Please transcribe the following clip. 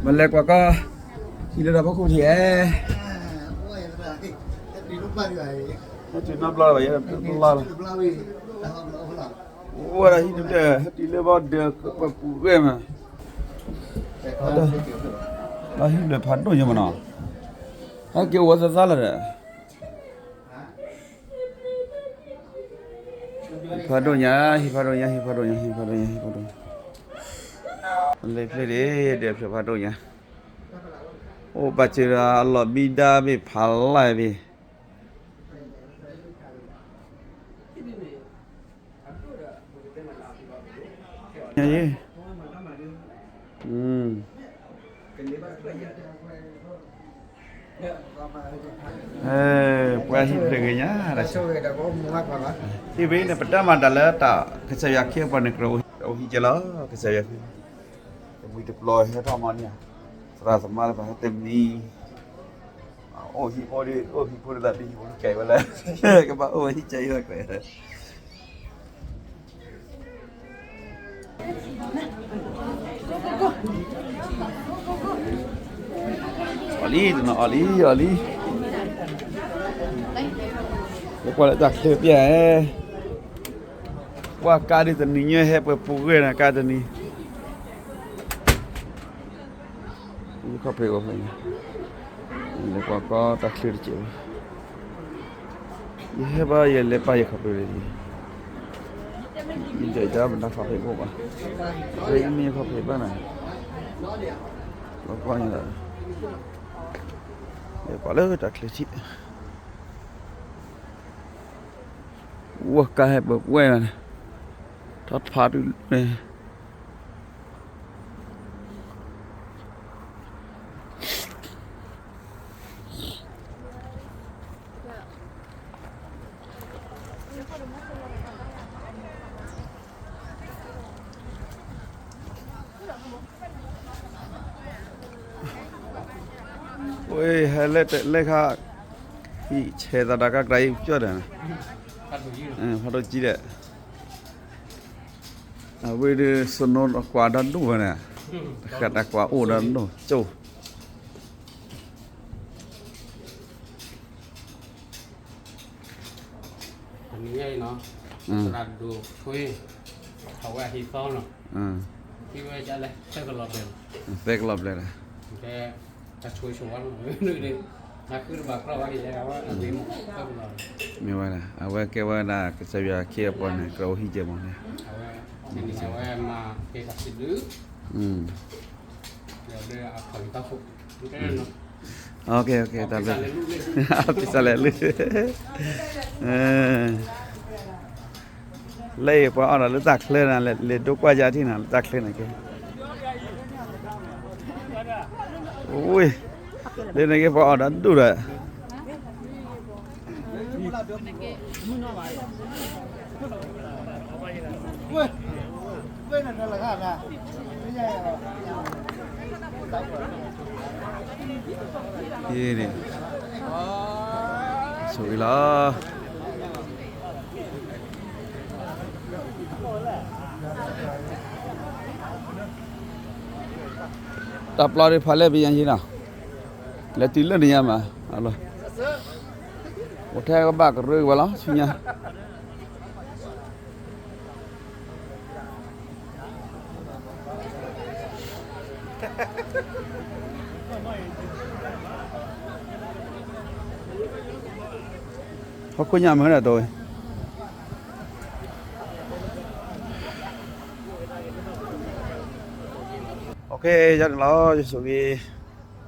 မ့ၢ်လဲၤကွၢ်ကီၢ် ဟံၣ်လၢတၢ်ဖီခိၣ်ထံၣ်ဧါ, ဟဲတုၤနီတဘျီဘၣ်, ယဲတဘျီလီၤ, အိၣ်ဝဲဒၣ်ဟံၣ်တဖျၢၣ် ဟဲတုၤလၢဘီဒၢးပှဲၤပူၤဂ့ၤမး, ဒီးဟံၣ်ဖျၢၣ်ဖးဒိၣ်ညါမးနီၤ, ဟဲက့ၤအိၣ်ဝဲသၢသၢလၢာ်ဒီး ဟံၣ်ဖးဒိၣ်ညါ, ဟံၣ်ဖးဒိၣ်ညါ, ဟံၣ်ဖးဒိၣ်ညါ, ဟံၣ်ဖးဒိၣ်ညါ, လဲၤဖျၢၣ်ဒ့ၣ် ဒဲးဖျၢၣ်ဖးဒိၣ်ညါ, အိၣ်ဘၣ်စၢၤဒီးအလီၢ်ဘံဒါဘ့ၣ်ဖးလၢ်ဘ့ၣ် ပှၤဟံၣ်ဖျၢၣ်ဂ့ၤညါ, ဟံၣ်ဖျၢၣ်န့ၣ် ပတၢ်မၤတၢ်လၢတၢ် ကစၢ်ယွၤခ့အပှၤန့ၣ် ကရၢအိၣ်ဟံၣ်ကဲလီၤ, ကစၢ်ယွၤခ့, တမှံၤတပျီၤဟဲထီၣ်မီၤန့ၣ်, သရၣ်သမါတဖၣ်ဟဲတမံၤ, အိၣ်ဟံၣ်ဖိဒီး အိၣ်ဟံၣ်ဖိဒီးသးဒ်ဟံၣ်ဖိတကဲဝဲလၢ, ကဘၣ်အိၣ်ဝဲဟံၣ်ကဲအံၤလီၤကွဲး အီၣ်လံ တနီၤအီၣ်လံ အီၣ်လံ, ယကွၢ်လၢတၢ်ချၢပျဲၢ်, ကွၢ်ကါဒ်တနံၤညါဟဲပှဲၤပူၤဂ့ၤန့ၣ် ကါတနံၤ, ယခီၣ်ဖံးအိၣ်ဖဲန့ၣ်, လဲၤကွၢ်ကီၢ်တၢ်ချၢတကဲးဘၣ်, ယဟဲဘၣ်ယလဲၤပာ်ယခီၣ်ဖံးလံ, ယဒၢးတၢ်မတၤခီၣ်ဖံးအိၣ်ဘၣ်, ဖဲမ့ၢ်ယခီၣ်ဖံးဘၣ်န့ၣ်, ကွၢ်ကွၢ်န့ၣ်, လဲၤကွၢ်လၢတၢ်ချၢထံး ဝဲကါဟဲပှဲၤဝဲန့ၣ်, ထီၣ်ဖးဒိၣ်န့ၣ်, ဝဲဟဲလၢတလဲခါ, ဟံၣ်ဆဲးသးတၢ်ကါကြၢ်အံၤကၠီၣ်ဒီး, ဖးဒိၣ်ကံဒီး, အဝဲဒၣ်စနိကွၢ်ဒီဒူၣ်ဝဲန့ၣ်, တဃာ်တၢ်ကွၢ်အိၣ်ဒီဒူၣ်ကၠိ တနံၤညါအံၤနီၤ, သရၣ်ဒိၣ်ထွ့, အဝဲအဟံၣ်သီနီၤ, ဟံၣ်ဝဲဒၣ်လၢသၢကလီၤဘျဲၣ်, သၢကလီၤဘျဲၣ်လီၤ, တၢ်ဆိဆိဝဲနီၤ, တၢ်ဃုတဘၣ်ကြီဘၣ်ဒ်လဲၣ်, အဝဲသၢကလီၤ, မ့ၢ်ဝဲဒၣ် အဝဲကဲဝဲဒၣ်ကစၢ်ယွၤခ့အပှၤန့ၣ် ကရၢအိၣ်ဟံၣ်ကဲမးန့ၣ်, အဝဲန့ၣ်အဝဲမၤက့ၤတၢ်စံးဘျုး လၢအခီၣ်လံတၢ်ခိၣ်, တၢ်ဘျုး, အဖံးစၢ်လဲၤလုၢ်, လၢအံၤပှၤအီၣ်ဒီးလၢတၢ်ချၢန့ၣ် လဲၤဒိကွၢ်ယါထံၣ်န့ၣ် လၢတၢ်ချၢန့ၣ်ကဲ, ဝ့ၢ်, လၢန့ၣ်ကဲပှၤအီၣ်ဒီးဒိၣ်ဒီး ဆိၣ်ဂ့ၤလီၤ, တၢ်ပျီဒ်ဖးလဲၢ်ပယီၤယံၤနီၤ, လဲၤတုၤလၢန့ၣ်ညါမး, အိၣ်ထဲကဘၣ်ကရၢကရိလီၤ ဆူညါ ဟီၣ်ခိၣ်ညါမ့ၢ်ဝဲဒၣ်တီဝဲ, ယန့ၣ်လီၤ ယဆိၣ်ဂ့ၤ